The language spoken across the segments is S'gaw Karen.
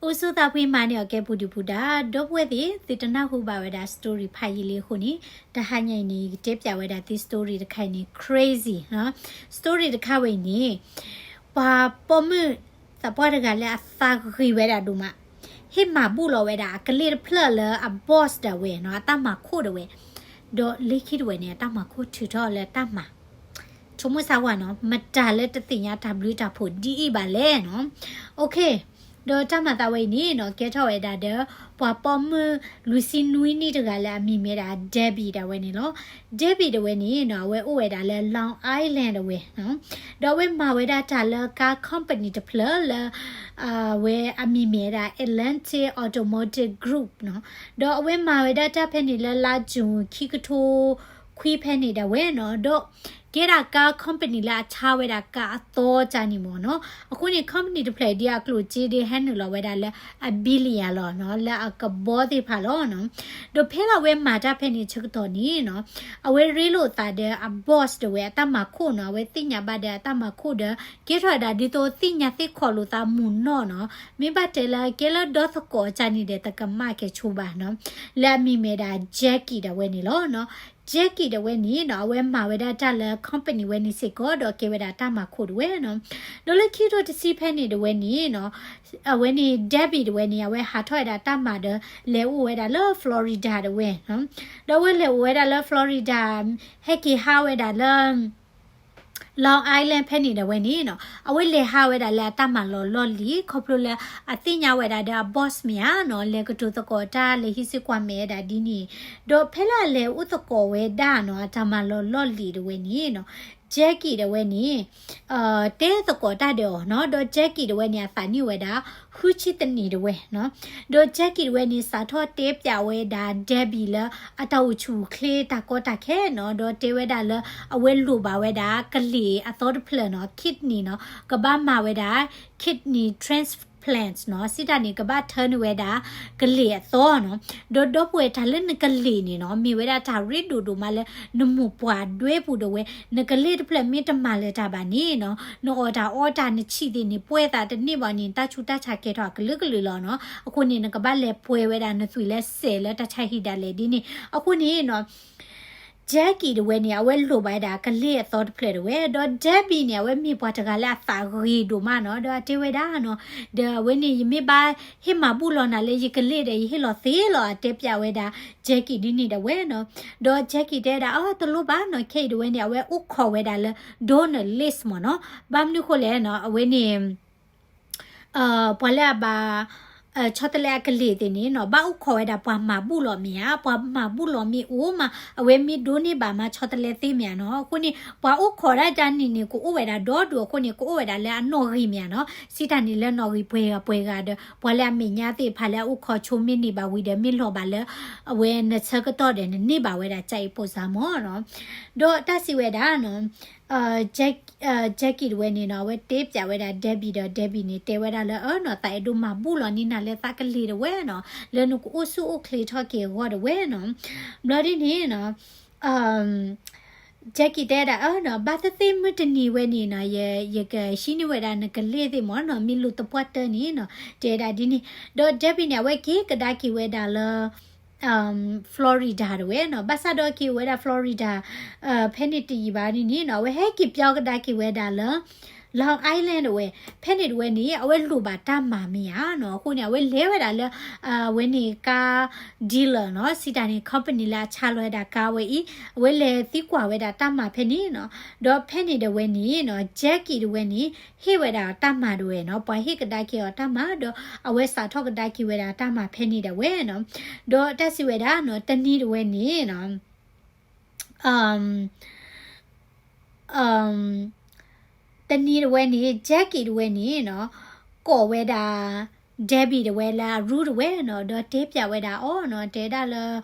အိၣ်ဆူၣ်သးဖှံမၤန့ၢ်အီၤကဲပူၤဒုၣ်ပူၤဒါ ဒီပုၢ်ဝဲၢ်သ့ၣ် သုတနၢ်ဟူဘၣ်ဝဲဒၣ် story ဖးယံာ်လံအဃိန့ၣ် တဟါညါအံၤန့ၣ် ယကတဲပၠးဝဲဒၣ်သု story တခါအံၤန့ၣ် crazy နီၤ story တခါဝဲအံၤန့ၣ် ပှၤပိာ်မုၣ်သးပှၢ်တဂၤလၢအသးဂ့ၤဝဲဒၣ်ဒိၣ်မး ဟ့ၣ်မၤဘူၣ်လီၤဝဲဒၣ်အကလ့ၢ်တဖျၢၣ်လၢအ boss ဒၣ်ဝဲနီၤ အတၢ်မၤခိၣ်ဒၣ်ဝဲ ဒီးလၢခံတဝဲန့ၣ် အတၢ်မၤခိၣ်ထုးထီၣ်လၢတၢ်မၤ ဆိကမိၣ်စၢ်ဝဲနီၤ မတၤလၢတသ့ၣ်ညါတၢ်ဘျုးတၢ်ဖှိၣ်ဒ်အံၤဘၣ်လဲၣ်နီၤ OK ဒီးတၢ်မၤသးဝဲအံၤန့ၣ်နီၤ ကဲထီၣ်ဝဲဒၣ်ဒီး ပှၤပိာ်မုၣ်လွံၢ်ဆံနွံနံၣ်တဂၤလၢအမံၤမ့ၢ်ဒၣ် Debbie ဒၣ်ဝဲန့ၣ်လီၤ Debbie ဒၣ်ဝဲန့ၣ်နီၤ အဝဲအိၣ်ဝဲဒၣ်လၢ Long Island ဒၣ်ဝဲနီၤ ဒီးအဝဲမၤဝဲဒၣ်တၢ်လၢ car company တဖျၢၣ်လၢ အဝဲအမံၤမ့ၢ်ဝဲဒၣ် Atlantic Automotive Group နီၤ ဒီးအဝဲမၤဝဲဒၣ်တၢ်ဖဲန့ၣ်လၢ လါယူၤ ခံကထိခွံဖဲန့ၣ်ဒၣ်ဝဲနီၤ ဒီးကဲဒၣ် car company လၢအဆါဝဲဒၣ် car အသီကၢ်န့ၣ်မ့ၢ်နီၤ အဃိန့ၣ် company တဖျၢၣ်အံၤဒ်အကျိၣ်စ့ဒ် ဟဲနုာ်လီၤဝဲဒၣ်လၢအ billion လီၤနီၤ လၢအကဘီသ့ၣ်တဖၣ်လီၤနီၤ ဒီးဖဲလၢအဝဲမၤတၢ်ဖဲန့ၣ်ဆၢကတီၢ်န့ၣ်နီၤ အဝဲရ့လိာ်သးဒီးအ boss ဒၣ်ဝဲအတၢ်မၤခိၣ်နီၤ အဝဲသ့ၣ်ညါဘၣ်ဒီးအတၢ်မၤခိၣ်ဒီး ကဲထီၣ်ဝဲဒၣ်ဒ်သိးသ့ၣ်ညါသ့ၣ်ခီၣ်လိာ်သးမုာ်နီၢ်နီၤ မ့ၢ်ဘၣ်တဲလၢကဲလၢဒီသကိးကၢ်န့ၣ်ဒီး တကမၣ်ကဲဆိဘၣ်နီၤ လၢအမံၤမ့ၢ်ဒၣ် Jackie ဒၣ်ဝဲန့ၣ်လီၤနီၤ Jackie ဒၣ်ဝဲန့ၣ်နီၤ အဝဲမၤဝဲဒၣ်တၢ်လၢ company ဝဲန့ၣ်စ့ၢ်ကီး ဒီးကဲဝဲဒၣ်တၢ်မၤခိၣ်ဒၣ်ဝဲနီၤ ဒီးလၢခံကထိတဆံဖဲန့ၣ်ဒၣ်ဝဲန့ၣ်နီၤ အဝဲန့ၣ် Debbie ဒၣ်ဝဲန့ၣ် အဝဲဟးထီၣ်ဝဲဒၣ်တၢ်မၤဒီး လဲၤအိၣ်ဝဲဒၣ်လၢ Florida ဒၣ်ဝဲနီၤ ဒီးအဝဲလဲၤအိၣ်ဝဲဒၣ်လၢ Florida ဟဲက့ၤဟးဝဲဒၣ်လၢ Long Island ဖဲန့ၣ်ဒၣ်ဝဲန့ၣ်နီၤ အဝဲလဲၤဟးဝဲဒၣ်လၢအတၢ်မၤလီၢ်လီၢ်လံၤ ခီဖျိလၢအသ့ၣ်ညါဝဲဒၣ်ဒီးအ boss မ့ၢ်ဧါနီၤ လဲၤကတိၤသကိးတၢ်လဲၤဟံးစုကွၢ်မဲာ်ဝဲဒၣ်ဒ်န့ၣ် ဒီးဖဲလၢအလဲၤအိၣ်သကိးဝဲဒၣ်နီၤ အတၢ်မၤလီၢ်လီၢ်လံၤဒၣ်ဝဲန့ၣ်နီၤ Jackie ဒၣ်ဝဲန့ၣ် တဲသကိးတၢ်ဒီးအီၤနီၤ ဒီး Jackie ဒၣ်ဝဲန့ၣ် အသးနံၣ်ဝဲဒၣ် ဃုဆံသနံးဒၣ်ဝဲနီၤ ဒီး Jackie ဒၣ်ဝဲန့ၣ် စးထီၣ်တဲပၠးဝဲဒၣ် Debbie လၢအတၢ်အိၣ်ဆူၣ်အိၣ်ချ့တၢ်ကီတၢ်ခဲနီၤ ဒီးတဲဝဲဒၣ်လၢ အဝဲလိၣ်ဘၣ်ဝဲဒၣ် ကလ့ၢ်အသီတဖျၢၣ်နီၤ kidney နီၤ ကဘၣ်မၤဝဲဒၣ် kidney transplant နီၤ စံးတၢ်န့ၣ် ကဘၣ်ထၢနုာ်ဝဲဒၣ် ကလ့ၢ်အသီနီၤ ဒီးဒီပုၢ်ဝဲၢ်တၢ်လၢနကလ့ၢ်န့ၣ်နီၤ မ့ၢ်ဝဲဒၣ်တၢ်ရ့ဒိၣ်ဒိၣ်မးလၢ နမိၢ်ပှၢ်ဒွဲပူၤဒၣ်ဝဲ နကလ့ၢ်တဖျၢၣ်မ့ၢ်တမၤလၢၤတၢ်ဘၣ်န့ၣ်နီၤ နအီၣ်တၢ်အီတၢ်နဆံၣ်သ့ၣ်န့ၣ် ပှဲၤသးတန့ၢ်ဘၣ်န့ၣ် တၢ်ဆူးတၢ်ဆါကဲထီၣ်အကလုာ်ကလုာ်လီၤနီၤ အဃိန့ၣ် နကဘၣ်လဲၤပှဲၤဝဲဒၣ်နသွံၣ်လၢစဲးလၢတၢ်ဆါဟံၣ်ဒၣ်လဲာ်ဒ်န့ၣ် အဃိန့ၣ်နီၤ Jackie ဒၣ်ဝဲန့ၣ် အဝဲလိၣ်ဘၣ်ဝဲဒၣ်ကလ့ၢ်အသီတဖျၢၣ်ဒၣ်ဝဲ ဒီး Debbie န့ၣ် အဝဲမ့ၢ်ပှၤတဂၤလၢအသးဂ့ၤဒိၣ်မးနီၤ ဒီးအတဲဝဲဒၣ်နီၤ ဒီးအဝဲန့ၣ် ယမ့ၢ်ဘၣ်ဟ့ၣ်မၤဘူၣ်လီၤနၤလၢယကလ့ၢ်ဒီး ယဟ့ၣ်လီၤသ့လီၤ အတဲပၠးဝဲဒၣ် Jackie ဒ်န့ၣ်ဒၣ်ဝဲနီၤ ဒီး Jackie တဲဝဲဒၣ် အၢ တလိၣ်ဘၣ်နီၤ ခဲအံၤဒၣ်ဝဲန့ၣ် အဝဲအိၣ်ခိးဝဲဒၣ်လၢ donor list မ့ၢ်နီၤ ဘၣ်မနုၤဃိလဲၣ်နီၤ အဝဲန့ၣ် ပှၤလၢအဘၣ် ဆီတလဲအကလ့ၢ်သ့ၣ်န့ၣ်နီၤ ဘၣ်အိၣ်ခိးဝဲဒၣ်ပှၤမၤဘူၣ်လီၤမ့ၢ်ဧါ ပှၤမၤဘူၣ်လီၤမ့ၢ်အိၣ်မး အဝဲမ့ၢ်ဒိးန့ၢ်ဘၣ်မးဆီတလဲသ့မ့ၢ်ဧါနီၤ အဃိန့ၣ် ပှၤအိၣ်ခိးဒၣ်တၢ်န့ၣ်န့ၣ် ကအိၣ်ဝဲဒၣ်ဒီဒူၣ်အဃိန့ၣ် ကအိၣ်ဝဲဒၣ်လၢအနီၣ်ဂံၢ်မ့ၢ်ဧါနီၤ စံးတၢ်န့ၣ်လၢနီၣ်ဂံၢ်ပှဲၤဂၤပှဲၤဂၤဒီး ပှၤလၢအမဲာ်ညါသ့ၣ်တဖၣ်လၢအအိၣ်ခိးဆိမ့ၢ်န့ၢ်ဘၣ်ဝံၤဒီး မ့ၢ်လီၤဘၣ်လၢ အဝဲနဆၢကတီၢ်ဒီးနန့ၢ်ဘၣ်ဝဲဒၣ် ကၠၢအံၤပိၢ်စၢ်မ့ၢ်နီၤ ဒီးတၢ်စံးဝဲဒၣ်နီၤ Jackie တဝဲန့ၣ်နီၤ အဝဲတဲပၠးဝဲဒၣ် Debbie ဒီး Debbie န့ၣ် တဲဝဲဒၣ်လၢ အၢနီၤ သးအဲၣ်ဒိးမၤဘူၣ်လီၤန့ၢ်နၤလၢသးကလ့ၢ်တဝဲနီၤ လၢနကအိၣ်ဆူၣ်အိၣ်ချ့ထီၣ်က့ၤအဂီၢ်တဝဲနီၤ ဘျီဒ်န့ၣ်နီၤ Jackie တဲဒၣ် အၢနီၤ ဘၣ်သ့ၣ်သ့ၣ်မုၢ်တနံၤဝဲန့ၣ်နီၤ ယ ယကဟံးန့ၢ်ဝဲဒၣ်နကလ့ၢ်သ့ၣ်မ့ၢ်နီၤ မ့ၢ်လိၣ်သပှၢ်တၢၢ်န့ၣ်နီၤ တဲဒၣ်ဒ်န့ၣ် ဒီး Debbie န့ၣ် အဝဲက့ၤကဒါက့ၤဝဲဒၣ်လၢ Florida တဝဲနီၤ ဘၣ်ဆၣ်ဒီးက့ၤဝဲဒၣ် Florida ဖဲန့ၣ်တယံာ်ဘၣ်ဒ်န့ၣ်နီၤ အဝဲဟဲက့ၤပၠီကဒါက့ၤဝဲဒၣ်လၢ Long Island တဝဲ ဖဲန့ၣ်တဝဲန့ၣ် အဝဲလိၣ်ဘၣ်တၢ်မၤမ့ၢ်ဧါနီၤ အဃိန့ၣ် အဝဲလဲၤဝဲဒၣ်လၢ အဝဲန့ၣ် car dealer နီၤ စံးတၢ်န့ၣ် company လၢအဆါလီၤဝဲဒၣ် car ဝဲအံၤ အဝဲလဲၤသံကွၢ်ဝဲဒၣ်တၢ်မၤဖဲန့ၣ်နီၤ ဒီးဖဲန့ၣ်တဝဲန့ၣ်နီၤ Jackie တဝဲန့ၣ် ဟ့ၣ်ဝဲဒၣ်တၢ်မၤတဝဲနီၤ ပှၤဟ့ၣ်ကဒါက့ၤအီၤတၢ်မၤ ဒီးအဝဲစးထီၣ်ကဒါက့ၤဝဲဒၣ်တၢ်မၤဖဲန့ၣ်ဒၣ်ဝဲနီၤ ဒီးတၢ်စံးဝဲဒၣ်နီၤ တနံၤတဝဲန့ၣ်နီၤ တနံၤတဝဲန့ၣ် Jackie တဝဲန့ၣ်နီၤ ကိးဝဲဒၣ် Debbie တဝဲလၢအ room တဝဲနီၤ ဒီးတဲပၠးဝဲဒၣ်အီၤနီၤ တဲဒၣ်လၢ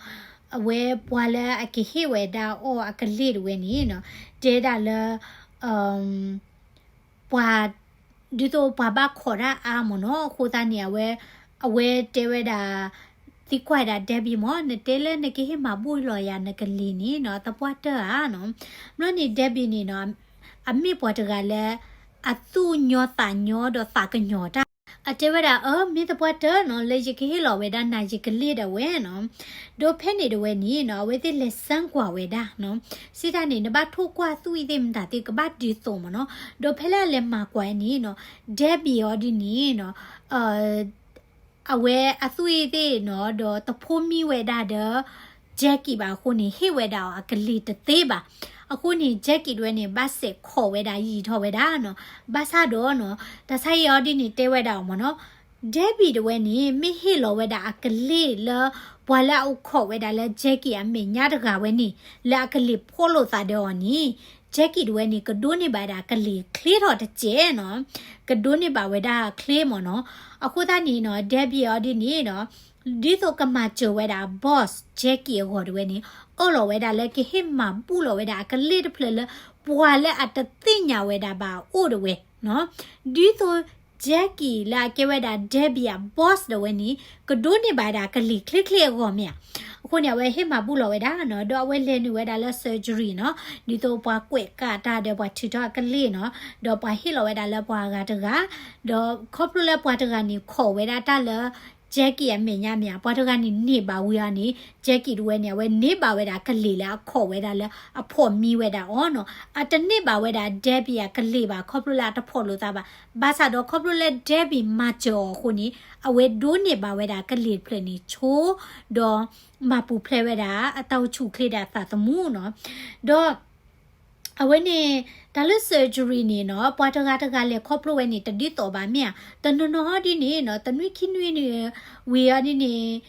အဝဲပှၤလၢအကဟ့ၣ်ဝဲဒၣ်အီၤအကလ့ၢ်တဝဲန့ၣ်နီၤ တဲဒၣ်လၢ ပှၤ ဒ်သိးပှၤဘၣ်ခိးတၢ်အါမ့ၢ်နီၤ အဃိသတးန့ၣ် အဝဲ အဝဲတဲဝဲဒၣ် သံကွၢ်ဒၣ် Debbie မ့ၢ် နတဲလၢနကဟ့ၣ်မၤဘူၣ်လီၤယၤနကလ့ၢ်န့ၣ်နီၤ သပှၢ်တၢၢ်ဧါနီၤ ဘျီန့ၣ် Debbie န့ၣ်နီၤ အမ့ၢ်ပှၤတဂၤလၢ အသူၣ်ညီသးညီဒီးသးကညီၤတၢ် အတဲဝဲဒၣ် အၢ မ့ၢ်သပှၢ်တၢၢ်နီၤ လၢယကဟ့ၣ်လီၤဝဲဒၣ်နၤယကလ့ၢ်ဒၣ်ဝဲနီၤ. ဒီးဖဲန့ၣ်တဝဲန့ၣ်နီၤ အဝဲသ့ၣ်လဲၤစၢကွၢ်ဝဲဒၣ်နီၤ. စံးတၢ်န့ၣ် နဘၣ်ထိၣ်ကွၢ်သူၣ်အံၤသ့ၣ်မတၤသ့ၣ်ကဘၣ်ဒ်သိးမ့ၢ်နီၤ. ဒီးဖဲလၢအလဲၤမၤကွၢ်န့ၣ်နီၤ Debbie အီၤဒ်န့ၣ်နီၤ အဝဲအသူၣ်အ့ၣ်သ့ၣ်နီၤ ဒီးတဖိမံဝဲဒၣ်ဒီး Jackie ဘၣ်အဃိန့ၣ် ဟ့ၣ်ဝဲဒၣ်အီၤအကလ့ၢ်တသ့ဘၣ်. အဃိန့ၣ် Jackie တဝဲန့ၣ် ဘၣ်စဲးခိးဝဲဒၣ်ယံာ်ထီၣ်ဝဲဒၣ်နီၤ. ဘၣ်ဆၣ်ဒီးနီၤ တၢ်ဆါအံၤအီၤဒ်န့ၣ် တဲဝဲဒၣ်အီၤမ့ၢ်နီၤ Debbie တဝဲန့ၣ် မ့ၢ်ဟ့ၣ်လီၤဝဲဒၣ်အကလ့ၢ်လၢ ပှၤလၢအအိၣ်ခိးဝဲဒၣ်လၢ Jackie အမဲာ်ညါတဂၤဝဲန့ၣ် လၢအကလ့ၢ်ဖီၣ်လိာ်သးဒီးအီၤန့ၣ် Jackie တဝဲန့ၣ် ကဒိးန့ၢ်ဘၣ်ဒၣ်ကလ့ၢ်ချ့ထီၣ်တစဲးနီၤ. ကဒိးန့ၢ်ဘၣ်ဝဲဒၣ်ချ့မ့ၢ်နီၤ. အဃိသတးန့ၣ်နီၤ Debbie အီၤဒ်န့ၣ်နီၤ ဒ်သိးကမၤစၢၤဝဲဒၣ် boss Jackie အဂီၢ်တဝဲန့ၣ် အၢၣ်လီၤဝဲဒၣ်လၢကဟ့ၣ်မၤဘူၣ်လီၤဝဲဒၣ်အကလ့ၢ်တဖျၢၣ်လၢ ပှၤလၢအတသ့ၣ်ညါဝဲဒၣ်ဘၣ်အအိၣ်တဝဲနီၤ. ဒ်သိး Jackie လၢအကဲဝဲဒၣ် Debbie အ boss တဝဲန့ၣ် ကဒိးန့ၢ်ဘၣ်ဒၣ်ကလ့ၢ်ချ့ချ့အဂီၢ်မ့ၢ်ဧါ. အဃိန့ၣ် အဝဲဟ့ၣ်မၤဘူၣ်လီၤဝဲဒၣ်နီၤ ဒီးအဝဲလဲၤနုာ်ဝဲဒၣ်လၢ surgery နီၤ ဒ်သိးပှၤကွဲးကးတၢ်ဒီးပှၤထုးထီၣ်အကလ့ၢ်နီၤ ဒီးပှၤဟ့ၣ်လီၤဝဲဒၣ်လၢပှၤဂၤတဂၤ ဒီးခီဖျိလၢပှၤတဂၤန့ၣ် ခိးဝဲဒၣ်တၢ်လၢ Jackie အမဲာ်ညါမ့ၢ်ဧါ ပှၤတဂၤန့ၣ် န့ၢ်ဘၣ်ဝံၤအီၤန့ၣ် Jackie တဝဲန့ၣ် အဝဲန့ၢ်ဘၣ်ဝဲဒၣ်ကလ့ၢ်လၢအခိးဝဲဒၣ်လၢအဖိးမံဝဲဒၣ်အီၤနီၤ. အတန့ၢ်ဘၣ်ဝဲဒၣ် Debbie အကလ့ၢ်ဘၣ် ခီဖျိလၢအတဖိးလိာ်သးဘၣ်. ဘၣ်ဆၣ်ဒီးခီဖျိလၢ Debbie မၤစၢၤအီၤအဃိန့ၣ် အဝဲဒိးန့ၢ်ဘၣ်ဝဲဒၣ်ကလ့ၢ်တဖျၢၣ်န့ၣ်ဆိ ဒီးမၤပူၤဖျဲးဝဲဒၣ်အတၢ်အိၣ်ဆူၣ်အိၣ်ချ့ဒီးအသးသမူနီၤ. ဒီး အဝဲန့ၣ် တၢ်လၢ surgery န့ၣ်နီၤ ပှၤတဂၤတဂၤလဲၤခီဖျိဝဲန့ၣ် တဒ်သိးဘၣ်မ့ၢ်ဧါ. တနီၤနီၤဟီဒ်န့ၣ်နီၤ တနွံခံနွံန့ၣ် ဝံၤအီၤဒ်န့ၣ်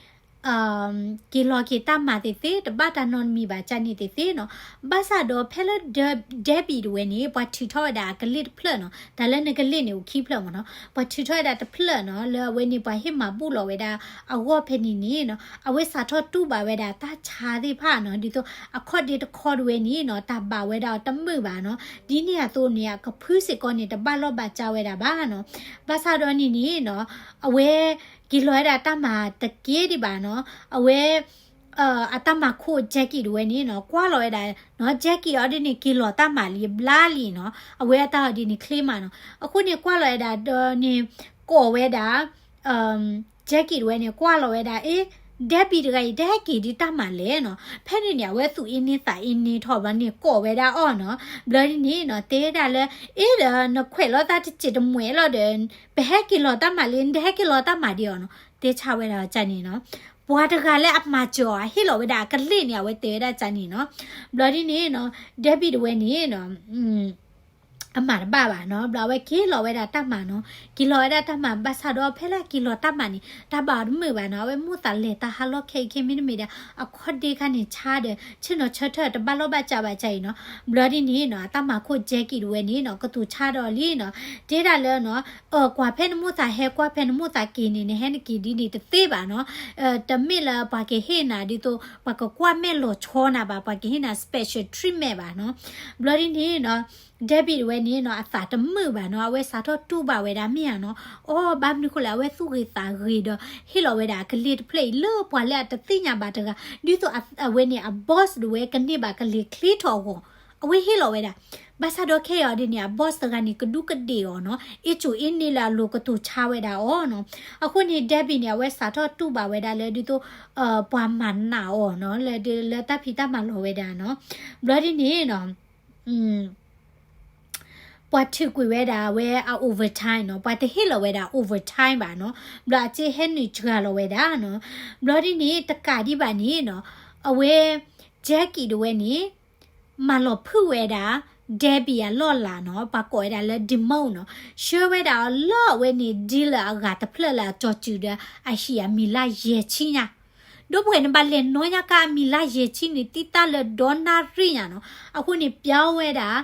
က့ၤလီၤက့ၤတၢ်မၤသ့ၣ်သ့ၣ် တဘၣ်တၢ်နီတမံၤဘၣ်ကၢ်န့ၣ်သ့ၣ်သ့ၣ်နီၤ. ဘၣ်ဆၣ်ဒီးဖဲလၢ Debbie တဝဲန့ၣ် ပှၤထုးထီၣ်ဝဲဒၣ်အကလ့ၢ်တဖျၢၣ်နီၤ တၢ်လၢနကလ့ၢ်န့ၣ်အိၣ်ခံဖျၢၣ်မ့ၢ်နီၤ ပှၤထုးထီၣ်ဝဲဒၣ်တဖျၢၣ်နီၤ လၢအဝဲန့ၣ်ပှၤဟ့ၣ်မၤဘူၣ်လီၤဝဲဒၣ်အဂီၢ်ဖဲန့ၣ်န့ၣ်နီၤ အဝဲစးထီၣ်တူၢ်ဘၣ်ဝဲဒၣ်တၢ်ဆါသ့ၣ်တဖၣ်နီၤ ဒ်သိးအခီၣ်ဒ့တခီတဝဲန့ၣ်နီၤ တၢ်ဘၣ်ဝဲဒၣ်တမုာ်ဘၣ်နီၤ ဒ်န့ၣ်အသိးန့ၣ် အကဖုစ့ၢ်ကီးန့ၣ် တဘၣ်လီၢ်ဘၣ်စးဝဲဒၣ်ဘၣ်နီၤ. ဘၣ်ဆၣ်ဒီးန့ၣ်န့ၣ်နီၤ အဝဲ က့ၤလီၤဝဲဒၣ်တၢ်မၤတက့ၢ်ဒံးဘၣ်နီၤ အဝဲ အတၢ်မၤခိၣ် Jackie တဝဲန့ၣ်နီၤ ကွၢ်လီၤဝဲဒၣ်နီၤ Jackie အီၤဒ်န့ၣ် က့ၤလီၤတၢ်မၤလံဘျါလံနီၤ အဝဲအတၢ်အီၤဒ်န့ၣ်ချ့မးနီၤ. အဃိန့ၣ် ကွၢ်လီၤဝဲဒၣ်ဒီးန့ၣ် ကိးဝဲဒၣ် Jackie တဝဲန့ၣ် ကွၢ်လီၤဝဲဒၣ် အ့ Debbie တဂၤအံၤ တဟဲက့ၤဒ်တၢ်မၤလဲၣ်နီၤ. ဖဲန့ၣ်န့ၣ် အဝဲသူၣ်အ့န့သးအ့န့ထီၣ်ဘျီန့ၣ် ကိးဝဲဒၣ်အီၤနီၤ. ဘျီဒ်န့ၣ်နီၤ တဲဒၣ်လၢ အ့ဒီး နခွဲးလီၤသးတစဲးတမှဲးလီၤဒီး ပဟဲက့ၤလီၤတၢ်မၤလံ နတဟဲက့ၤလီၤတၢ်မၤဒံးအီၤနီၤ. တဲဆါဝဲဒၣ်ကၢ်န့ၣ်နီၤ ပှၤတဂၤလၢအမၤစၢၤအီၤ ဟ့ၣ်လီၤဝဲဒၣ်အကလ့ၢ်န့ၣ် အဝဲတဲဝဲဒၣ်ကၢ်န့ၣ်နီၤ. ဘျီဒ်န့ၣ်နီၤ Debbie တဝဲန့ၣ်နီၤ အမၤတဘၣ်ဘၣ်နီၤ ဘျီအဝဲက့ၤလီၤဝဲဒၣ်တၢ်မၤနီၤ က့ၤလီၤဝဲဒၣ်တၢ်မၤ ဘၣ်ဆၣ်ဒီးဖဲလၢက့ၤလီၤတၢ်မၤန့ၣ် တၢ်ဘၣ်အီၤတမုာ်ဘၣ်နီၤ အဝဲမိၣ်သးလဲၤတၢ်ဟးလီၢ်ခဲအံၤခဲမ့တမ့ၢ်ဒီး အခီၣ်ဒ့ခါန့ၣ်ဆါဒီး ဆ့ၣ်နီၤဆၢထၢၣ်တဘၣ်လီၢ်ဘၣ်စးဘၣ်ကၢ်အံၤနီၤ. ဘျီဒ်န့ၣ်နီၤ အတၢ်မၤခိၣ် Jackie တဝဲန့ၣ်နီၤ ကတိၤဆါဒီးလံနီၤ တဲဒၣ်လၢနီၤ အၢ ကွၢ်ဖဲနမိၣ်သးဟဲ ကွၢ်ဖဲနမိၣ်သးက့ၤန့ၣ် နဟဲနက့ၤဒ်န့ၣ်တသ့ဘၣ်နီၤ တမ့ၢ်လၢပှၤကဟ့ၣ်နၤဒ်သိး ပှၤကကွၢ်မဲာ်လီၤဆီနၤဘၣ် ပှၤကဟ့ၣ်နၤ special treatment ဘၣ်နီၤ. ဘျီဒ်န့ၣ်နီၤ Debbie တဝဲန့ၣ်နီၤ အသးတမုာ်ဘၣ်နီၤ အဝဲစးထီၣ်တူၢ်ဘၣ်ဝဲဒၣ်မ့ၢ်ဧါနီၤ အိ ဘၣ်မနုၤဃိလဲၣ် အဝဲသူၣ်ဂ့ၤသးဂ့ၤဒီး ဟ့ၣ်လီၤဝဲဒၣ်အကလ့ၢ်တဖျၢၣ်အံၤလၢပှၤလၢအတသ့ၣ်ညါဘၣ်တဂၤ ဒ်သိးအဝဲန့ၣ် အ boss တဝဲကန့ၢ်ဘၣ်ကလ့ၢ်ချ့ထီၣ်အဂီၢ် အဝဲဟ့ၣ်လီၤဝဲဒၣ် ဘၣ်ဆၣ်ဒီးခဲအံၤဒ်န့ၣ် အ boss တဂၤန့ၣ် ကဒူးကဒ့ၣ်အီၤနီၤ အ့ၣ်ကူအ့ၣ်န့ၢ်လၢအလိၤကတိၤဆါဝဲဒၣ်အီၤနီၤ. အဃိန့ၣ် Debbie န့ၣ် အဝဲစးထီၣ်တူၢ်ဘၣ်ဝဲဒၣ်လၢဒ်သိး ပှၤမၤနာ်အီၤနီၤ လၢတၢ်ဖံးတၢ်မၤလီၤဝဲဒၣ်နီၤ. ဘျီဒ်န့ၣ်နီၤ ပှၤထုးကွံာ်ဝဲဒၣ်အဝဲအ overtime နီၤ ပှၤတဟ့ၣ်လီၤဝဲဒၣ် overtime ဘၣ်နီၤ. ဘျီအစ့ဟဲနုာ်စှၤလီၤဝဲဒၣ်နီၤ. ဘျီဒ်န့ၣ် တကးဒံးဘၣ်န့ၣ်နီၤ အဝဲ Jackie တဝဲန့ၣ် မၤလီၤဖုၣ်ဝဲဒၣ် Debbie အလီၢ်လၤနီၤ ပှၤကိးဝဲဒၣ်လၢ demote နီၤ ဆှၢဝဲဒၣ်အီၤလၢအဝဲန့ၣ် dealer အဂၤတဖျၢၣ်လၢအကၠီၤစုၤဒီးအဟံၣ်အမံၤလၢယဲၢ်ဆံညါ ဒီပုၢ်ဝဲၢ်န့ၣ်ဘၣ်လဲၤနီၢ်ညါကါအမံၤလၢယဲၢ်ဆံန့ၣ် သံတၢ်လၢဒီနၣ်ရံၣ်ညါနီၤ. အဃိန့ၣ် ပျီဝဲဒၣ်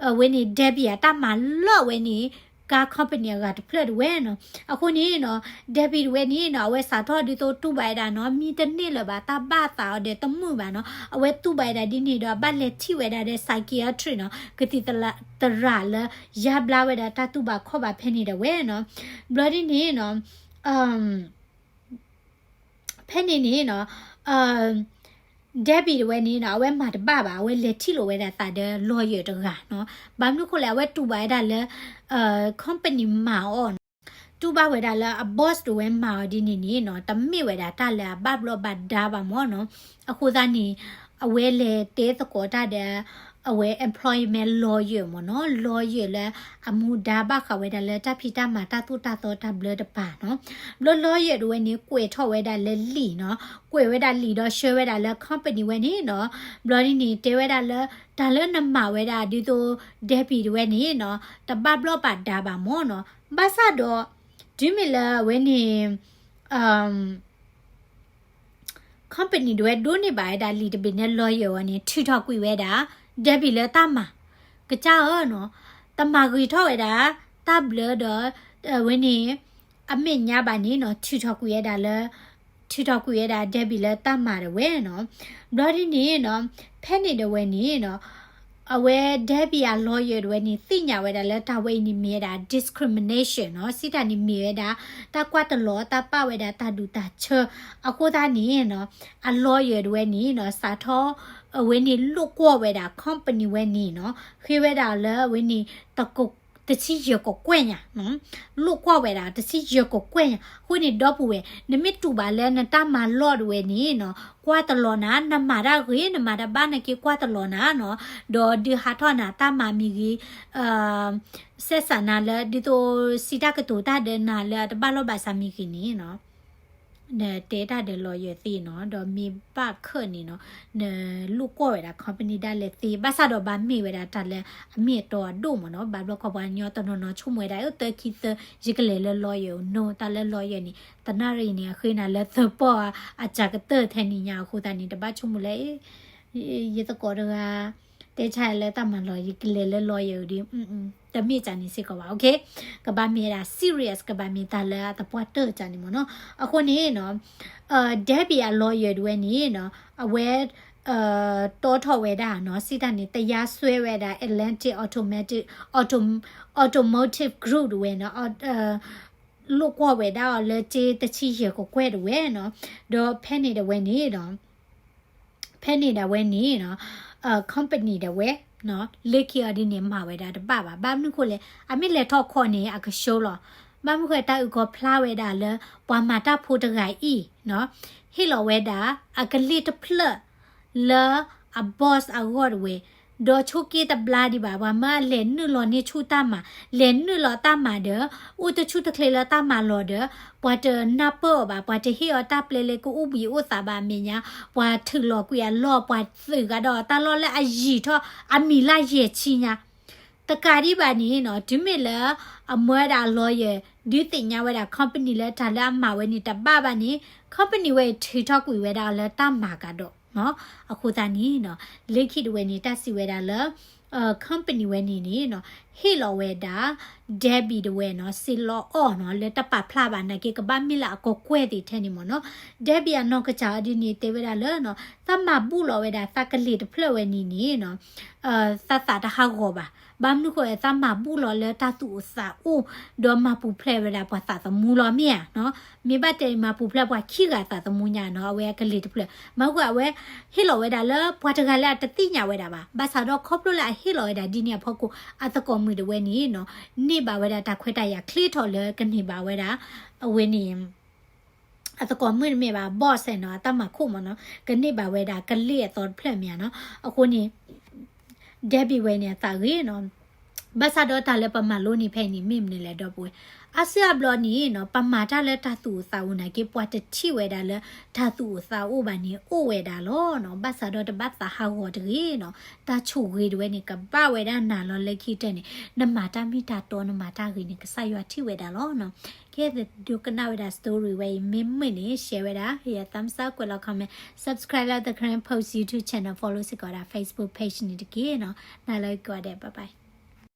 အဝဲန့ၣ် Debbie အတၢ်မၤလၢအဝဲန့ၣ် ကါ company အဂၤတဖျၢၣ်တဝဲနီၤ. အဃိန့ၣ်နီၤ Debbie တဝဲန့ၣ်နီၤ အဝဲစးထီၣ်ဒ်သိးတူၢ်ဘၣ်ဝဲဒၣ်နီၤ မံတန့ၢ်လၢၤဘၣ် တၢ်ဘၣ်သးအီၤဒီးတမုာ်ဘၣ်နီၤ. အဝဲတူၢ်ဘၣ်ဝဲဒၣ်ဒ်န့ၣ်ဒီး အဘၣ်လဲၤထံၣ်ဝဲဒၣ်ဒီး psychiatrist နီၤ ကသံၣ်သရၣ်လၢ ယါဘျါဝဲဒၣ်တၢ်တူၢ်ဘၣ်ခီၣ်ဘၣ်ဖဲန့ၣ်ဒၣ်ဝဲနီၤ. ဘျီဒ်န့ၣ်နီၤ ဖဲန့ၣ်န့ၣ်နီၤ Debbie တဝဲန့ၣ်နီၤ အဝဲမၤတဘၣ်ဘၣ် အဝဲလဲၤထံၣ်လိာ်ဝဲဒၣ်သးဒီး lawyer တဂၤနီၤ. ဘၣ်မနုၤဃိလဲၣ် အဝဲတူၢ်ဘၣ်ဝဲဒၣ်လၢ company မၤအီၤနီၤ. တူၢ်ဘၣ်ဝဲဒၣ်လၢအ boss တဝဲမၤအီၤဒ်န့ၣ်န့ၣ်နီၤ တမ့ၢ်ဝဲဒၣ်တၢ်လၢအဘၣ်ဘျီးဘၣ်ဒါဘၣ်မၢ်နီၤ. အဃိသတးန့ၣ် အဝဲလဲၤတဲသကိးတၢ်ဒီး အဝဲ employment lawyer မၢ်နီၤ, lawyer လၢအမူဒါဘၣ်ဃးဝဲဒၣ်လၢတၢ်ဖံးတၢ်မၤတၢ်သိၣ်တၢ်သီတၢ်ဘျၢတပၤနီၤ. ဘျီ lawyer တဝဲန့ၣ် ကွဲးထီၣ်ဝဲဒၣ်လၢလံာ်နီၤ, ကွဲးဝဲဒၣ်လံာ်ဒီးဆှၢဝဲဒၣ်လၢ company ဝဲန့ၣ်နီၤ. ဘျီဒ်န့ၣ် တဲဝဲဒၣ်လၢ တၢ်လၢနမၤဝဲဒၣ်ဒ်သိး Debbie တဝဲန့ၣ်နီၤ တဘၣ်ဘျီးဘၣ်ဒါဘၣ်မၢ်နီၤ. ဘၣ်ဆၣ်ဒီး တုၤမ့ၢ်လၢအဝဲန့ၣ် company တဝဲဒိးန့ၢ်ဘၣ်ဝဲဒၣ်လံာ်တဘ့ၣ်န့ၣ် lawyer ဝဲန့ၣ် ထုးထီၣ်ကွံာ်ဝဲဒၣ် Debbie လၢတၢ်မၤ ကစၢ်ဧၢနီၤ, တမၤဂ့ၤထီၣ်ဝဲဒၣ် တၢ်ဘျၢဒီး အဝဲန့ၣ် အမဲာ်ညါဘၣ်န့ၣ်နီၤ ထုးထီၣ်ကွံာ်ဝဲဒၣ်လၢ ထုးထီၣ်ကွံာ်ဝဲဒၣ် Debbie လၢတၢ်မၤတဝဲနီၤ. ဘျီဒ်န့ၣ်နီၤ ဖဲန့ၣ်တဝဲန့ၣ်နီၤ အဝဲ Debbie အ lawyer တဝဲန့ၣ် သ့ၣ်ညါဝဲဒၣ်လၢတၢ်ဝဲအံၤန့ၣ်မ့ၢ်ဝဲဒၣ် discrimination နီၤ, စံးတၢ်န့ၣ်မ့ၢ်ဝဲဒၣ် တၢ်ကွၢ်တလီၤ တၢ်ပာ်ဝဲဒၣ်တၢ်ဒူၣ်တၢ်ဆၢ, အဃိသတးန့ၣ်နီၤ အ lawyer တဝဲန့ၣ်နီၤ စးထီၣ် အဝဲန့ၣ်လိာ်ကွီၢ်ဝဲဒၣ် company ဝဲန့ၣ်နီၤ ဃ့ဝဲဒၣ်လၢအဝဲန့ၣ် တဆံယဲၢ်ကကွဲၢ်ညါ, လိာ်ကွီၢ်ဝဲဒၣ် တဆံယဲၢ်ကကွဲၢ်ညါ, အဃိန့ၣ်ဒီပုၢ်ဝဲၢ် နမ့ၢ်တူၢ်ဘၣ်လၢနတၢ်မၤလီၢ်တဝဲန့ၣ်နီၤ ကွၢ်တလီၤနၤ, နမၤတၢ်ဂ့ၤ နမၤတၢ်ဘၣ်နာ်က့ကွၢ်တလီၤနၤနီၤ, ဒီးဒုးဟးထီၣ်နၤတၢ်မၤမံၤဂ့ၤ စဲးစးနၤလၢဒ်သိးစံးတၢ်ကတိၤတၢ်ဒီးနၤလၢအတဘၣ်လီၢ်ဘၣ်စးမံၤဂ့ၤန့ၣ်နီၤ နတဲတၢ်ဒီး lawyer သ့နီၤ, ဒီးမ့ၢ်ဘၣ်ခၢၣ်န့ၣ်နီၤ နလိာ်ကွီၢ်ဝဲဒၣ် company ဒၣ်လဲာ်သ့, ဘၣ်ဆၣ်ဒီးဘၣ်မ့ၢ်ဝဲဒၣ်တၢ်လၢအမ့ၢ်အတီအဒိၣ်မၢ်နီၤ, ဘၣ်ဘျီခီပှၤကညီတနီၤနီၤဆိကမိၣ်ဝဲဒၣ် အၢ သၢခံသၢ ယကလဲၤလၢ lawyer နီၤ, တၢ်လၢ lawyer န့ၣ် သနာ်ရံၣ်န့ၣ် အဃ့နၤလၢသၢပီၢ် အစှၤကတၢၢ်ထဲန့ၣ်ညါအဃိသတးန့ၣ် တဘၣ်ဆိကမိၣ်လၢ ယသကိးတဂၤ တဲဆါလၢတၢ်မၤလီၤ ယကလဲၤလၢ lawyer ဒ် တမ့ၢ်ကန့ၣ်စ့ၢ်ကီးဘၣ်, okay, ကဘၣ်မ့ၢ်ဝဲဒၣ် serious ကဘၣ်မ့ၢ်တၢ်လၢအသပှၢ်တၢၢ်ကန့ၣ်မၢ်နီၤ, အဃိန့ၣ်နီၤ Debbie အ lawyer တဝဲန့ၣ်နီၤ အဝဲ တီထီၣ်ဝဲဒၣ်နီၤ စံးတၢ်န့ၣ် တရားစွဲဝဲဒၣ် Atlantic Automotive Automotive Group တဝဲနီၤ လိာ်ကွီၢ်ဝဲဒၣ်အီၤလၢစ့တဆံယဲၢ်ကကွဲၢ်တဝဲနီၤ, ဒီးဖဲန့ၣ်တဝဲန့ၣ်နီၤ ဖဲန့ၣ်ဒၣ်ဝဲန့ၣ်နီၤ company ဒၣ်ဝဲ လၢခံအီၤဒ်န့ၣ် မၤဝဲဒၣ်တဘၣ်ဘၣ်. ဘၣ်မနုၤဃိလဲၣ် အမ့ၢ်လဲၤထီၣ်ခီန့ၣ် အကဆှီလီၤ. ဘၣ်မနုၤဃိ တၢ်အုၣ်ကီၤဖျါဝဲဒၣ်လၢ ပှၤမၤတၢ်ဖိတဂၤအံၤ ဟ့ၣ်လီၤဝဲဒၣ် အကလ့ၣ်တဖျၢၣ် လၢအ boss အဂီၢ်တဝဲ, ဒီးဆိက့တဘျါဒံးဘၣ် ပှၤမၢအလဲၤနုာ်လီၤန့ၢ်ဆူၣ်တၢ်မၤ, လဲၤနုာ်လီၤတၢ်မၤဒီး အိၣ်တဆူၣ်တချ့လၢတၢ်မၤလီၤဒီး ပှၤတနၢ်ပၢၢ်အီၤဘၣ်, ပှၤတဟ့ၣ်အီၤတၢ်ပျဲလၢကအိၣ်ဘှံးအိၣ်သးဘၣ်အမဲာ်ညါ, ပှၤထုးလီၤကွံာ်အလီၢ်, ပှၤသုးဂၤဒီးတၢ်လီၢ်လၢအယံာ်ထီၣ်အမံၤလၢယဲၢ်ဆံညါ တကးဒံးဘၣ်န့ၣ်နီၤ တုၤမ့ၢ်လၢအမၢဝဲဒၣ်အ lawyer ဒုးသ့ၣ်ညါဝဲဒၣ် company လၢတၢ်လၢအမၤဝဲန့ၣ်တဘၣ်ဘၣ်န့ၣ် company ဝဲအံၤထုးထီၣ်ကွံာ်ဝဲဒၣ်အီၤလၢတၢ်မၤကဒီးနီၤ. အဃိသတးန့ၣ်နီၤ လၢခံတဝဲန့ၣ် တၢ်စံးဝဲဒၣ်လၢ company ဝဲန့ၣ်န့ၣ်နီၤ ဟ့ၣ်လီၤဝဲဒၣ် Debbie တဝဲနီၤ စ့လီၤအီၣ်နီၤ လၢတပာ်ဖျါဘၣ်နာ်က့ ကဘၣ်မ့ၢ်လၢအကကွဲၢ်သ့ၣ်ထဲန့ၣ်မ့ၢ်နီၤ. Debbie အနီၢ်ကစၢ်အီၤဒ်န့ၣ် တဲဝဲဒၣ်လၢနီၤ သးမၤဘူၣ်လီၤဝဲဒၣ်သးကလ့ၣ်တဖျၢၣ်ဝဲန့ၣ်န့ၣ်နီၤ သးသးတဟးဂီၤဘၣ်. ဘၣ်မနုၤဃိ သးမၤဘူၣ်လီၤလၢတၢ်သူၣ်အိၣ်သးအိၣ် ဒီးမၤပူၤဖျဲးဝဲဒၣ်ပှၤသးသမူလီၤမ့ၢ်ဧါနီၤ. မ့ၢ်ဘၣ်တဲမၤပူၤဖျဲးပှၤခံဂၤသးသမူညါနီၤ အဝဲအကလ့ၣ်တဖျၢၣ်. မ့ၢ်ဃိအဝဲ ဟ့ၣ်လီၤဝဲဒၣ်လၢပှၤတဂၤလၢအတသ့ၣ်ညါဝဲဒၣ်ဘၣ်. ဘၣ်ဆၣ်ဒီးခီဖျိလၢအဟ့ၣ်လီၤဝဲဒၣ်ဒ်န့ၣ်အဖီခိၣ် အသကိးမုၣ်တဝဲန့ၣ်နီၤ န့ၢ်ဘၣ်ဝဲဒၣ်တၢ်ခွဲးတၢ်ယာ်ချ့ထီၣ်လၢကန့ၢ်ဘၣ်ဝဲဒၣ် အဝဲန့ၣ် အသကိးမုၣ်တမ့ၢ်ဘၣ် boss နီၤ အတၢ်မၤခိၣ်မ့ၢ်နီၤ ကန့ၢ်ဘၣ်ဝဲဒၣ်ကလ့ၣ်အသီတဖျၢၣ်မ့ၢ်ဧါနီၤ. အဃိန့ၣ် Debbie ဝဲန့ၣ်အသးဂ့ၤနီၤ. ဘၣ်ဆၣ်ဒီးတၢ်လၢပမၤလိန့ၢ်ဖဲအံၤန့ၣ် မ့ၢ်မနုၤလဲၣ် ဒီပုၢ်ဝဲၢ်, အါစုအါဘျီန့ၣ်နီၤ ပမၤတၢ်လၢတၢ်သူၣ်အိၣ်သးအိၣ်နာ်က့ ပှၤတထံၣ်ဝဲဒၣ်လၢတၢ်သူၣ်အိၣ်သးအိၣ်ဘၣ်န့ၣ် အိၣ်ဝဲဒၣ်လီၤနီၤ. ဘၣ်ဆၣ်ဒီးတဘၣ်သးဟးဂီၤတဂ့ၤနီၤ. တၢ်ဆိၣ်ဂ့ၤတဝဲန့ၣ် ကဘၣ်ဝဲဒၣ်နၤလီၤ. လၢခံကတၢၢ်န့ၣ် နမၤတၢ်မ့ၢ်တၢ်တီ နမၤတၢ်ဂ့ၤန့ၣ် ကစၢ်ယွၤထံၣ်ဝဲဒၣ်လီၤနီၤ. ကဲ ဒိကနၣ်ဝဲဒၣ် story ဝဲအံၤ မ့ၢ်မုာ်န့ၣ် share ဝဲဒၣ် ဟ့ၣ်ယၤ thumbs up ကွဲးလီၤ comment, subscribe လၢ The Karen Post YouTube channel, follow စ့ၢ်ကီးဝဲဒၣ် Facebook page န့ၣ်တက့ၢ်နီၤ. နၤလၢကိးဂၤဒဲး bye bye.